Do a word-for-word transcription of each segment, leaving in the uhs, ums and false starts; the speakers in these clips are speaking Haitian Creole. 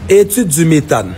Étude du méthane.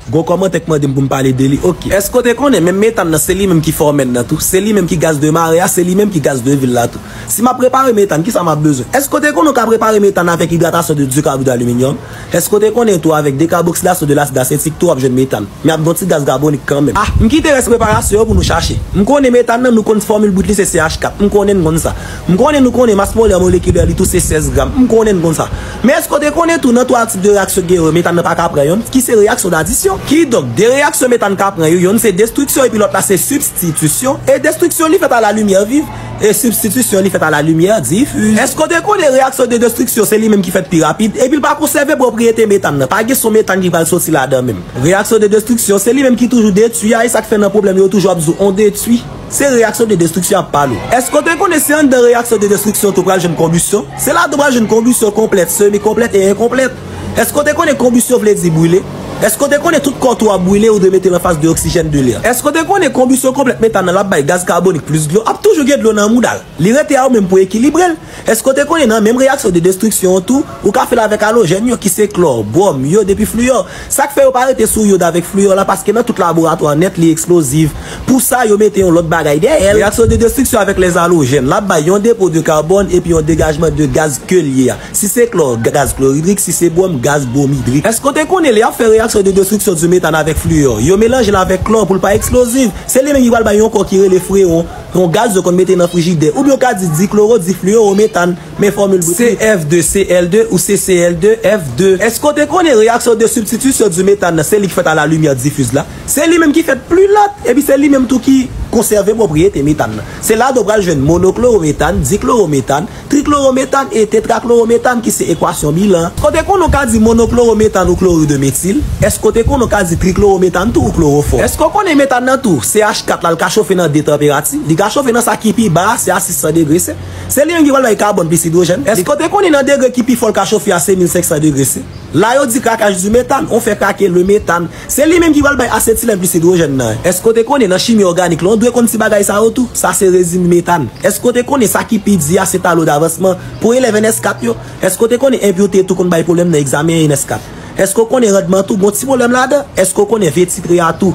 Gon kòmantè k mande m pou m pale de li. Oke. Èske w te konnen menm metàn nan se li menm ki fòmèn nan tou? Se li menm ki gaz de mare a, se li menm ki gaz de vil la tou. Si m ap prepare metàn, kisa m ap bezwen? Èske w te konnen w ka prepare metàn avèk idratasyon de dikabrit aliminyòm? Èske w te konnen tou avèk dekaboksidasyon de lasid asetik tou w ap jwenn metàn? Men ap gen yon ti gaz kabonik kanmenm. Ah, m kite rès preparasyon yo pou nou chache. M konnen metàn nan nou konn fòmil brit li se C H kat. M konnen n konn sa. M konnen nou konnen mas molè molekilè li tou se sèz gram. M konnen n konn sa. Men èske w te konnen tou nan twa tip de reyaksyon gen yo, metàn nan pa ka pran yonn, ki se reyaksyon dadisyon? Kidonk, de reyaksyon metàn ka pran yo, yonn se destriksyon epi lòt la se sibstitisyon. E destriksyon li fèt a la limyè viv, e sibstitisyon li fèt a la limyè difiz. Èske w te konnen reyaksyon de destriksyon se li menm ki fèt pi rapid, epi l pa konsève pwopriyete metàn nan? Pa gen son metàn ki pral soti ladan menm. Reyaksyon de destriksyon se li menm ki toujou detwi a, e sa k fè nan pwoblèm yo toujou ap di w on detwi. Se reyaksyon de destriksyon ap pale w. Èske w te konnen se anndan reyaksyon de destriksyon tou pral jwenn konbisyon? Se ladan w pral jwenn konbisyon konplèt, semi konplèt e enkonplèt. Èske w te konnen konbisyon vle di brile? Èske w te konnen tout kò tou ap brile, ou dwe mete l anfas de oksijèn de lè? Èske w te konnen konbisyon konplèt metàn nan l ap bay gaz kabonik plis dlo? Ap toujou gen dlo nan mouda l. Li rete a ou menm pou ekilibre l. Èske w te konnen nan menm reyaksyon de destriksyon an tou, ou ka fè l avèk alojèn yo ki se klò, bwòm, yòd epi fliyò? Sa k fè yo pa rete sou yòd avèk fliyò la, paske nan tout laboratwa nèt li eksplozif. Pou sa, yo mete yon lòt bagay dèyè l. Reyaksyon de destriksyon avèk lèzalojèn, l ap bay yon depo de kabòn epi yon degajman de gaz ke l ye a. Si se klò, gaz kloridrik, si se bwòm, gaz bwomidrik. Èske w te konnen lè y ap fè reyaksyon de destriksyon di metàn avèk fliyò, yo melanje l avèk klò pou l pa eksplozif? Se li menm ki pral bay yon kò ki rele frewon. Yon gaz yo konn mete nan frijidè, oubyen w ka di dikloro, difliyorometàn, men fòmil brit li. C F de C L de ou C C L de F de. Èske w te konnen reyaksyon de sibstitisyon di metàn nan, se li ki fèt a la limyè difiz la? Se li menm ki fèt pli lant, epi se li menm tou ki konsève pwopriyete metàn nan. Se ladan w pral jwenn monoklorometàn, diklorometàn, triklorometàn e tetraklorometàn ki se ekwasyon bilan. Èske w te konnen w ka di monoklorometàn ou klorid de metil? Èske w te konnen w ka di triklorometàn tou ou klowofòm? Èske w konnen metàn nan tou, C H kat la, l ka chofe nan de tanperati? Li ka chofe nan sa ki pi ba a, se a sis san degre C. Se li menm ki pral bay kabòn plis idwojèn. Èske w te konnen nan degre ki pi fò l ka chofe a se mil senk san degre C? La yo di krakaj di metàn, on fè krake le metàn. Se li menm ki pral bay asetilèn plis idwojèn nan. Èske w te konnen nan chimi òganik la, on dwe konn ti bagay sa yo tou? Sa se rezin metàn. Èske w te konnen sa ki pi di a se tablo davansman pou elèv N S kat yo? Èske w te konnen enpirte tou konn bay pwoblèm nan egzamen N S kat? Èske w konnen randman tou gon ti pwoblèm ladan? Èske w konnen ventitre a tou?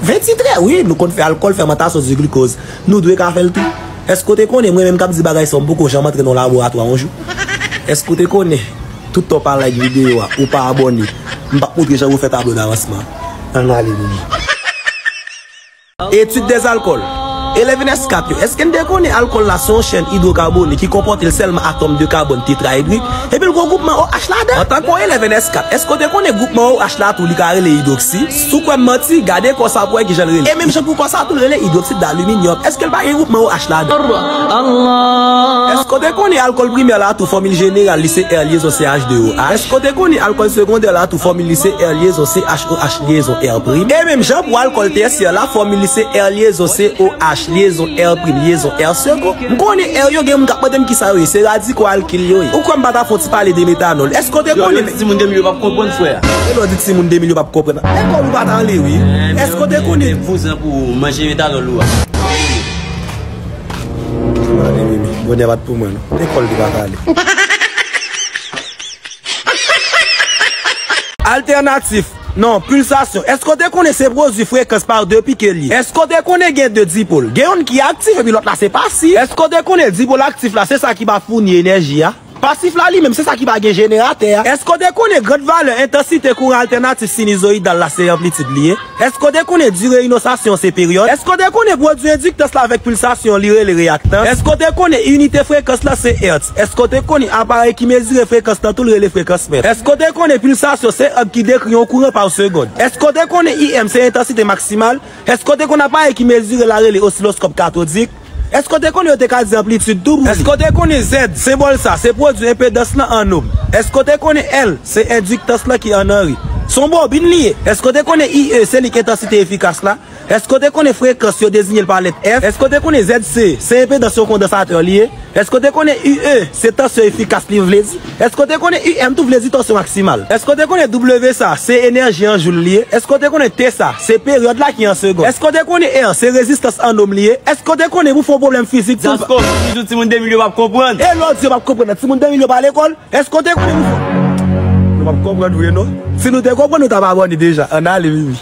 Ventitre, wi, nou konn fè alkòl, fèmantasyon di glikoz. Nou dwe ka fè l tou. Èske w te konnen mwen menm k ap di bagay sa yo, m poko janm antre nan yon laboratwa yon jou? Èske w te konnen tout tan w pa like videyo a, ou pa abòne, m p ap montre jan pou fè tablo davansman? Ann ale, mimi. Etid dèzalkòl. Elèv N S kat yo, èske n te konnen alkòl la se yon chèn idwokabonik ki konpòte l sèlman atòm de kabòn tetrayedrik, epi l gon gwoupman O H ladan? Antanke yon elèv N S kat, èske w te konnen gwoupman O H la tou li ka rele idwoksi? Si w kwè m manti, gade kò sa pou w wè kijan l rele. E menm jan pou kò sa tou l rele idwoksid daliminyòm, èske l pa gen gwoupman O H ladan? Èske w te konnen alkòl primè la tou fòmil jeneral li se R lyezon C H de O H? Èske w te konnen alkòl segondè la tou fòmil li se R lyezon C H O H lyezon R prim? E menm jan pou alkòl tèsyè la, fòmil li se R lyezon C O H lyezon R prim lyezon R segon. M konnen R yo gen moun k ap mande m kisa yo ye, se radiko alkil yo ye. Ou kwè m pa ta fè yon ti pale de metanòl? Èske w te konnen? Yo, yo di timoun de mil yo p ap konprann, frè. E lè w di timoun de mil yo p ap konprann, lekòl ou pa t ale, wi. Èske w te konnen? Vouzan pou manje metanòl ou a. Mande mimi, bonè pa t pou mwen, non. Lekòl li pa t ale. Altènatif. Non, pilsasyon. Èske w te konnen se pwodui frekans pa de pik ke l ye? Èske w te konnen gen de dipòl? Gen youn ki aktif epi lòt la se pasif. Èske w te konnen dipòl aktif la se sa ki ba founi enèji a? Pasif la li menm se sa ki ba gen jeneratè a. Èske w te konnen grand valè entansite kouran altènatif sinizoyidal la se anplitid li ye? Èske w te konnen dire inosasyon se peryòd? Èske w te konnen pwodui endiktans la avèk pilsasyon li rele reyaktans? Èske w te konnen inite frekans la se hertz? Èske w te konnen aparèy ki mezire frekans lan tou l rele frekansmèt? Èske w te konnen pilsasyon se onn ki dekri yon kouran pa segond? Èske w te konnen I M se entansite maksimal? Èske w te konnen aparèy ki mezire l la rele osiloskòp katodik? Èske w te konnen yo te ka di anplitid tou pou li? Èske w te konnen Z, senbòl sa, se pwodui enpedans lan an ohm? Èske w te konnen L, se endiktans lan ki an anri? Se yon bobin li ye. Èske w te konnen I E, se li k entansite efikas la? Èske w te konnen frekans yo deziye l pa lèt F? Èske w te konnen Z C, se enpedans yon kondansatè li ye? Èske w te konnen U E, se tansyon efikas li vle di? Èske w te konnen U M tou vle di tansyon maksimal? Èske w te konnen W sa, se enèji an joul li ye? Èske w te konnen T sa, se peryòd la ki an segond? Èske w te konnen R, se rezistans an ohm li ye? Èske w te konnen pou fè yon pwoblèm fizik tou? Zasko, toujou timoun de mil yo p ap konprann. E lè w di yo p ap konprann, timoun de mil yo pa lekòl? Èske w te konnen pou fè W ap konprann vre non. Si nou te konprann, nou t ap abòne deja. Ann ale, Mimi.